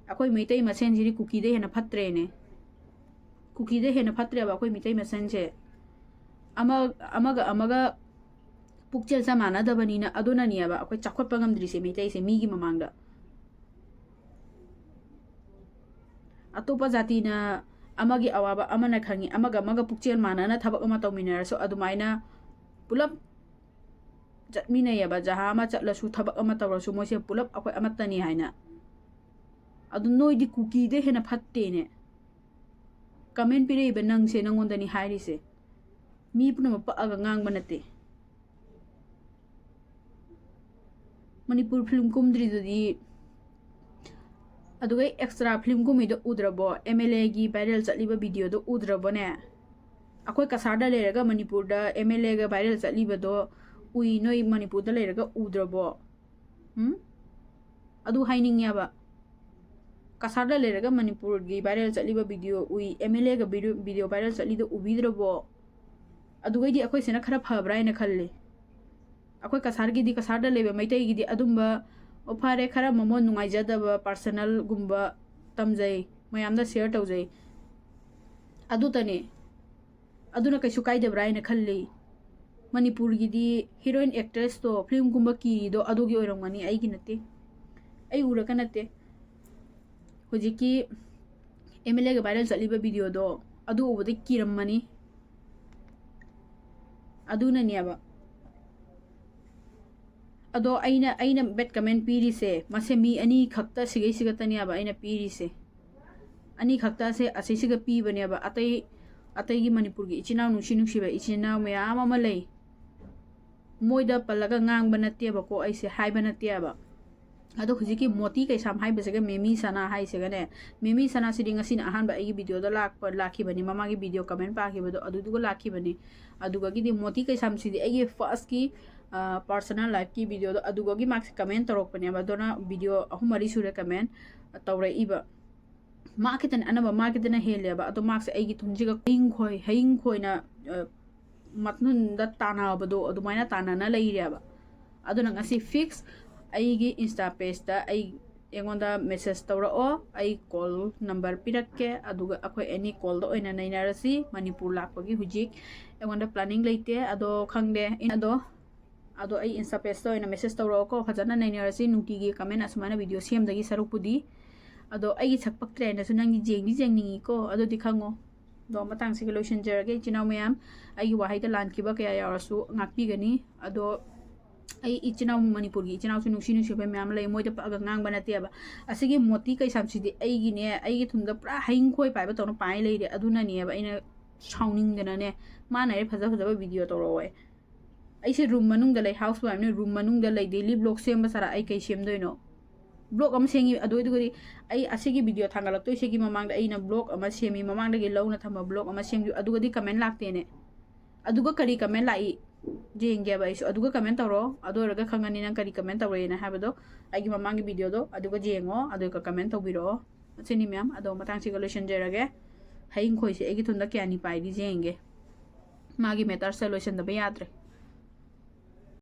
ꯑꯩꯈꯣꯏ ꯃꯩꯇꯩ ꯃꯁꯦꯟꯁꯤꯗꯤ ꯀꯨꯀꯤꯗ ꯍꯦꯟꯅ ꯐꯠꯇ꯭ꯔꯦꯅꯦ꯫ ꯀꯨꯀꯤꯗ ꯍꯦꯟꯅ ꯐꯠꯇ꯭ꯔꯦꯕ ꯑꯩꯈꯣꯏ ꯃꯩꯇꯩ ꯃꯁꯦꯟꯁꯦ꯫ ꯑꯃ-, ꯑꯃꯒ ꯑꯃꯒ ꯄꯨꯛꯆꯦꯜ ꯆꯞ ꯃꯥꯟꯅꯗꯕꯅꯤꯅ ꯑꯗꯨꯅꯅꯦꯕ ꯑꯩꯈꯣꯏ ꯆꯥꯎꯈꯠꯄ ꯉꯝꯗ꯭ꯔꯤꯁꯦ, ꯃꯩꯇꯩꯁꯦ ꯃꯤꯒꯤ ꯃꯃꯥꯡꯗ꯫ ꯑꯇꯣꯞꯄ ꯖꯥꯇꯤꯅ ꯑꯃꯒꯤ ꯑꯋꯥꯕ ꯑꯃꯅ ꯈꯪꯉꯤ, ꯑꯃꯒ ꯑꯃꯒ ꯄꯨꯛꯆꯦꯜ ꯃꯥꯟꯅꯅ ꯊꯕꯛ ꯑꯃ ꯇꯧꯃꯤꯟꯅꯔꯁꯨ ꯑꯗꯨꯃꯥꯏꯅ ꯄꯨꯂꯞ ꯆꯠꯃꯤꯟꯅꯩꯌꯦꯕ꯫ ꯖꯍꯥ ꯑꯃ ꯆꯠꯂꯁꯨ, ꯊꯕꯛ ꯑꯃ ꯇꯧꯔꯁꯨ, ꯃꯣꯏꯁꯦ ꯄꯨꯂꯞ ꯑꯩꯈꯣꯏ ꯑꯃꯠꯇꯅꯤ ꯍꯥꯏꯅ꯫ ꯑꯗꯨ ꯅꯣꯏꯗꯤ ꯀꯨꯀꯤꯗ ꯍꯦꯟꯅ ꯐꯠꯇꯦꯅꯦ꯫ ꯀꯃꯦꯟ ꯄꯤꯔꯛꯏꯕ ꯅꯪꯁꯦ, ꯅꯪꯉꯣꯟꯗꯅꯤ ꯍꯥꯏꯔꯤꯁꯦ꯫ ꯃꯤ ꯄꯨꯝꯅꯃꯛ ꯄꯛꯑꯒ ꯉꯥꯡꯕ ꯅꯠꯇꯦ꯫ ꯃꯅꯤꯄꯨꯔ ꯐꯤꯂꯝ ꯀꯨꯝꯗ꯭ꯔꯤꯗꯨꯗꯤ, ꯑꯗꯨꯒ ꯑꯦꯛꯁꯇ꯭ꯔꯥ ꯐꯤꯂꯝ ꯀꯨꯝꯃꯤꯗꯣ ꯎꯗ꯭ꯔꯕꯣ? ꯑꯦꯝ ꯑꯦꯜ ꯑꯦꯒꯤ ꯚꯥꯏꯔꯦꯜ ꯆꯠꯂꯤꯕ ꯚꯤꯗꯤꯑꯣꯗꯣ ꯎꯗ꯭ꯔꯕꯣꯅꯦ? ꯑꯩꯈꯣꯏ ꯀꯁꯥꯔꯗ ꯂꯩꯔꯒ ꯃꯅꯤꯄꯨꯔꯗ ꯑꯦꯝ ꯑꯦꯜ ꯑꯦꯒ ꯚꯥꯏꯔꯦꯜ ꯆꯠꯂꯤꯕꯗꯣ ꯎꯏ, ꯅꯣꯏ ꯃꯅꯤꯄꯨꯔꯗ ꯂꯩꯔꯒ ꯎꯗ꯭ꯔꯕꯣ? ꯎꯝ? ꯑꯗꯨ ꯍꯥꯏꯅꯤꯡꯉꯦꯕ꯫ ꯀꯁꯥꯔꯗ ꯂꯩꯔꯒ ꯃꯅꯤꯄꯨꯔꯒꯤ ꯚꯥꯏꯔꯦꯜ ꯆꯠꯂꯤꯕ ꯚꯤꯗꯤꯑꯣ ꯎꯏ, ꯑꯦꯝ ꯑꯦꯜ ꯑꯦꯒ ꯚꯤꯗꯤꯑꯣ ꯚꯥꯏꯔꯦꯜ ꯆꯠꯂꯤꯗꯣ ꯎꯕꯤꯗ꯭ꯔꯕꯣ? ꯑꯗꯨꯒꯩꯗꯤ ꯑꯩꯈꯣꯏ ꯁꯤꯅ ꯈꯔ ꯐꯕ꯭ꯔꯥ ꯍꯥꯏꯅ ꯈꯜꯂꯤ꯫ ꯑꯩꯈꯣꯏ ꯀꯁꯥꯔꯒꯤꯗꯤ, ꯀꯁꯥꯔꯗ ꯂꯩꯕ ꯃꯩꯇꯩꯒꯤꯗꯤ ꯑꯗꯨꯝꯕ, ꯑꯣ, ꯐꯔꯦ, ꯈꯔ ꯃꯃꯣꯟ ꯅꯨꯡꯉꯥꯏꯖꯗꯕ ꯄꯥꯔꯁꯅꯦꯜꯒꯨꯝꯕ ꯇꯝꯖꯩ, ꯃꯌꯥꯝꯗ ꯁꯤꯌꯔ ꯇꯧꯖꯩ, ꯑꯗꯨꯇꯅꯤ꯫ ꯑꯗꯨꯅ ꯀꯩꯁꯨ ꯀꯥꯏꯗꯕ꯭ꯔꯥ ꯍꯥꯏꯅ ꯈꯜꯂꯤ꯫ ꯃꯅꯤꯄꯨꯔꯒꯤꯗꯤ ꯍꯤꯔꯣꯏꯟ ꯑꯦꯛꯇ꯭ꯔꯦꯁꯇꯣ ꯐꯤꯂꯝꯒꯨꯝꯕ ꯀꯤꯔꯤꯗꯣ ꯑꯗꯨꯒꯤ ꯑꯣꯏꯔꯝꯒꯅꯤ, ꯑꯩꯒꯤ ꯅꯠꯇꯦ, ꯑꯩ ꯎꯔꯒ ꯅꯠꯇꯦ꯫ ꯍꯧꯖꯤꯛꯀꯤ ꯑꯦꯝ ꯑꯦꯜ ꯑꯦꯒ ꯚꯥꯏꯔꯦꯜ ꯆꯠꯂꯤꯕ ꯚꯤꯗꯤꯑꯣꯗꯣ ꯑꯗꯨ ꯎꯕꯗ ꯀꯤꯔꯝꯃꯅꯤ꯫ ꯑꯗꯨꯅꯅꯦꯕ꯫ ꯑꯗꯣ ꯑꯩꯅ, ꯑꯩꯅ ꯕꯦꯠ ꯀꯃꯦꯟ ꯄꯤꯔꯤꯁꯦ, ꯃꯁꯦ ꯃꯤ ꯑꯅꯤ ꯈꯛꯇ, ꯁꯤꯒꯩꯁꯤ ꯈꯛꯇꯅꯦꯕ ꯑꯩꯅ ꯄꯤꯔꯤꯁꯦ꯫ ꯑꯅꯤ ꯈꯛꯇꯁꯦ ꯑꯁꯤꯁꯤꯒ ꯄꯤꯕꯅꯦꯕ꯫ ꯑꯇꯩ, ꯑꯇꯩꯒꯤ ꯃꯅꯤꯄꯨꯔꯒꯤ ꯏꯆꯤꯟ ꯏꯅꯥꯎ, ꯅꯨꯡꯁꯤ ꯅꯨꯡꯁꯤꯕ ꯏꯆꯤꯟ ꯏꯅꯥꯎ ꯃꯌꯥꯝ ꯑꯃ ꯂꯩ꯫ ꯃꯣꯏꯗ ꯄꯜꯂꯒ ꯉꯥꯡꯕ ꯅꯠꯇꯦꯕꯀꯣ, ꯑꯩꯁꯦ ꯍꯥꯏꯕ ꯅꯠꯇꯦꯕ꯫ ꯑꯗꯣ ꯍꯧꯖꯤꯛꯀꯤ ꯃꯣꯇꯤ ꯀꯩꯁꯥꯝ ꯍꯥꯏꯕꯁꯤꯒ ꯃꯦꯃꯤ ꯁꯅꯥ ꯍꯥꯏꯁꯤꯒꯅꯦ, ꯃꯦꯃꯤ ꯁꯅꯥꯁꯤꯗꯤ ꯉꯁꯤꯅ ꯑꯍꯥꯟꯕ ꯑꯩꯒꯤ ꯚꯤꯗꯤꯑꯣꯗ ꯂꯥꯛꯄ ꯂꯥꯛꯈꯤꯕꯅꯤ, ꯃꯃꯥꯡꯒꯤ ꯚꯤꯗꯤꯑꯣ ꯀꯃꯦꯟ ꯄꯥꯈꯤꯕꯗꯣ ꯑꯗꯨꯗꯨꯒ ꯂꯥꯛꯈꯤꯕꯅꯤ꯫ ꯑꯗꯨꯒꯒꯤꯗꯤ ꯃꯣꯇꯤ ꯀꯩꯁꯥꯝꯁꯤꯗꯤ ꯑꯩꯒꯤ ꯐꯥꯔꯁꯀꯤ ꯄꯥꯔꯁꯣꯅꯦꯜ ꯂꯥꯏꯐꯀꯤ ꯚꯤꯗꯤꯑꯣꯗꯣ ꯑꯗꯨꯒꯒꯤ ꯃꯥꯁꯦ ꯀꯃꯦꯟ ꯇꯧꯔꯛꯄꯅꯦꯕ꯫ ꯑꯗꯨꯅ ꯚꯤꯗꯤꯑꯣ ꯑꯍꯨꯝ ꯃꯔꯤ ꯁꯨꯔꯦ ꯀꯃꯦꯟ ꯇꯧꯔꯛꯏꯕ꯫ ꯃꯥ ꯈꯤꯇꯅ ꯑꯅꯝꯕ ꯃꯥ ꯈꯤꯇꯅ ꯍꯦꯜꯂꯦꯕ꯫ ꯑꯗꯣ ꯃꯥꯁꯦ ꯑꯩꯒꯤ ꯊꯨꯟꯁꯤꯒ ꯍꯌꯤꯡ ꯈꯣꯏ ꯍꯌꯤꯡ ꯈꯣꯏꯅ ꯃꯊꯨꯟꯗ ꯇꯥꯟꯅꯕꯗꯣ ꯑꯗꯨꯃꯥꯏꯅ ꯇꯥꯟꯅꯅ ꯂꯩꯔꯦꯕ꯫ ꯑꯗꯨꯅ ꯉꯁꯤ ꯐꯤꯛꯁ ꯑꯩꯒꯤ ꯏꯟꯁꯇꯥ ꯄꯦꯖꯇ ꯑꯩ ꯑꯩꯉꯣꯟꯗ ꯃꯦꯁꯦꯁ ꯇꯧꯔꯛꯑꯣ꯫ ꯑꯩ ꯀꯣꯜ ꯅꯝꯕꯔ ꯄꯤꯔꯛꯀꯦ, ꯑꯗꯨꯒ ꯑꯩꯈꯣꯏ ꯑꯦꯅꯤ ꯀꯣꯜꯗ ꯑꯣꯏꯅ ꯅꯩꯅꯔꯁꯤ꯫ ꯃꯅꯤꯄꯨꯔ ꯂꯥꯛꯄꯒꯤ ꯍꯧꯖꯤꯛ ꯑꯩꯉꯣꯟꯗ ꯄ꯭ꯂꯥꯅꯤꯡ ꯂꯩꯇꯦ꯫ ꯑꯗꯣ ꯈꯪꯗꯦ ꯑꯗꯣ ꯑꯗꯣ ꯑꯩ ꯏꯟꯁꯇꯥ ꯄꯦꯖꯇ ꯑꯣꯏꯅ ꯃꯦꯁꯦꯁ ꯇꯧꯔꯛꯑꯣꯀꯣ꯫ ꯐꯖꯅ ꯅꯩꯅꯔꯁꯤ꯫ ꯅꯨꯡꯇꯤꯒꯤ ꯀꯃꯦꯟ ꯑꯁꯨꯃꯥꯏꯅ ꯚꯤꯗꯤꯑꯣ ꯁꯦꯝꯗꯒꯤ ꯁꯔꯨꯛꯄꯨꯗꯤ꯫ ꯑꯗꯣ ꯑꯩꯒꯤ ꯁꯛ ꯄꯛꯇ꯭ꯔꯦ ꯍꯥꯏꯅꯁꯨ ꯅꯪꯗꯤ ꯌꯦꯡꯗꯤ ꯌꯦꯡꯅꯤꯡꯉꯤꯀꯣ, ꯑꯗꯨꯗꯤ ꯈꯪꯉꯣ꯫ ꯑꯗꯣ ꯃꯇꯥꯡꯁꯤꯒ ꯂꯣꯏꯁꯤꯟꯖꯔꯒꯦ ꯏꯆꯤꯟ ꯏꯅꯥꯎ ꯃꯌꯥꯝ꯫ ꯑꯩꯒꯤ ꯋꯥꯍꯩꯗ ꯂꯥꯟꯈꯤꯕ ꯀꯌꯥ ꯌꯥꯎꯔꯁꯨ ꯉꯥꯛꯄꯤꯒꯅꯤ꯫ ꯑꯗꯣ ꯑꯩ ꯏꯆꯤꯟ ꯏꯅꯥꯎ, ꯃꯅꯤꯄꯨꯔꯒꯤ ꯏꯆꯤꯟ ꯏꯅꯥꯎꯁꯨ ꯅꯨꯡꯁꯤ ꯅꯨꯡꯁꯤꯕ ꯃꯌꯥꯝ ꯂꯩ, ꯃꯣꯏꯗ ꯄꯛꯑꯒ ꯉꯥꯡꯕ ꯅꯠꯇꯦꯕ꯫ ꯑꯁꯤꯒꯤ ꯃꯣꯇꯤ ꯀꯩꯁꯥꯝꯁꯤꯗꯤ ꯑꯩꯒꯤꯅꯦ, ꯑꯩꯒꯤ ꯊꯨꯟꯗ ꯄꯨꯔꯥ ꯍꯌꯤꯡ ꯈꯣꯏ ꯄꯥꯏꯕ ꯇꯧꯅ ꯄꯥꯏ ꯂꯩꯔꯦ꯫ ꯑꯗꯨꯅꯅꯦꯕ ꯑꯩꯅ ꯁꯥꯎꯅꯤꯡꯗꯅꯅꯦ, ꯃꯥꯅ ꯍꯦꯛ ꯐꯖ ꯐꯖꯕ ꯚꯤꯗꯤꯑꯣ ꯇꯧꯔꯛꯑꯣ꯫ ꯑꯩꯁꯦ ꯔꯨꯝ ꯃꯅꯨꯡꯗ ꯂꯩ, ꯍꯥꯎꯁ ꯋꯥꯏꯐꯅꯤ, ꯔꯨꯝ ꯃꯅꯨꯡꯗ ꯂꯩ꯫ ꯗꯦꯂꯤ ꯕ꯭ꯂꯣꯛ ꯁꯦꯝꯕ ꯁꯥꯔꯥ ꯑꯩ ꯀꯩ ꯁꯦꯝꯗꯣꯏꯅꯣ? ꯕ꯭ꯂꯣꯛ ꯑꯃ ꯁꯦꯝꯈꯤ꯫ ꯑꯗꯨ ꯑꯣꯏꯔꯒꯗꯤ ꯑꯩ ꯑꯁꯤꯒꯤ ꯚꯤꯗꯤꯑꯣ ꯊꯥꯡꯒꯠꯂꯛꯇꯣꯏꯁꯤꯒꯤ ꯃꯃꯥꯡꯗ ꯑꯩꯅ ꯕ꯭ꯂꯣꯛ ꯑꯃ ꯁꯦꯝꯃꯤ, ꯃꯃꯥꯡꯗꯒꯤ ꯂꯧꯅ ꯊꯝꯕ ꯕ꯭ꯂꯣꯛ ꯑꯃ ꯁꯦꯝꯈꯤ꯫ ꯑꯗꯨꯒꯗꯤ ꯀꯃꯦꯟ ꯂꯥꯛꯇꯦꯅꯦ꯫ ꯑꯗꯨꯒ ꯀꯔꯤ ꯀꯃꯦꯟ ꯂꯥꯛꯏ ꯌꯦꯡꯒꯦꯕ ꯑꯩꯁꯨ꯫ ꯑꯗꯨꯒ ꯀꯃꯦꯟ ꯇꯧꯔꯣ, ꯑꯗꯨ ꯑꯣꯏꯔꯒ ꯈꯪꯒꯅꯤ ꯅꯪ ꯀꯔꯤ ꯀꯃꯦꯟ ꯇꯧꯔꯛꯑꯦꯅ ꯍꯥꯏꯕꯗꯣ꯫ ꯑꯩꯒꯤ ꯃꯃꯥꯡꯒꯤ ꯚꯤꯗꯤꯑꯣꯗꯣ ꯑꯗꯨꯒ ꯌꯦꯡꯉꯣ, ꯑꯗꯨꯒ ꯀꯃꯦꯟ ꯇꯧꯕꯤꯔꯛꯑꯣ꯫ ꯑꯁꯤꯅꯤ ꯃꯌꯥꯝ꯫ ꯑꯗꯣ ꯃꯇꯥꯡꯁꯤꯒ ꯂꯣꯏꯁꯤꯟꯖꯔꯒꯦ꯫ ꯍꯌꯤꯡ ꯈꯣꯏꯁꯦ ꯑꯩꯒꯤ ꯊꯨꯟꯗ ꯀꯌꯥꯅꯤ ꯄꯥꯏꯔꯤ ꯌꯦꯡꯒꯦ꯫ ꯃꯥꯒꯤ ꯃꯦꯇꯔꯁꯦ ꯂꯣꯏꯁꯤꯟꯗꯕ ꯌꯥꯗ꯭ꯔꯦ꯫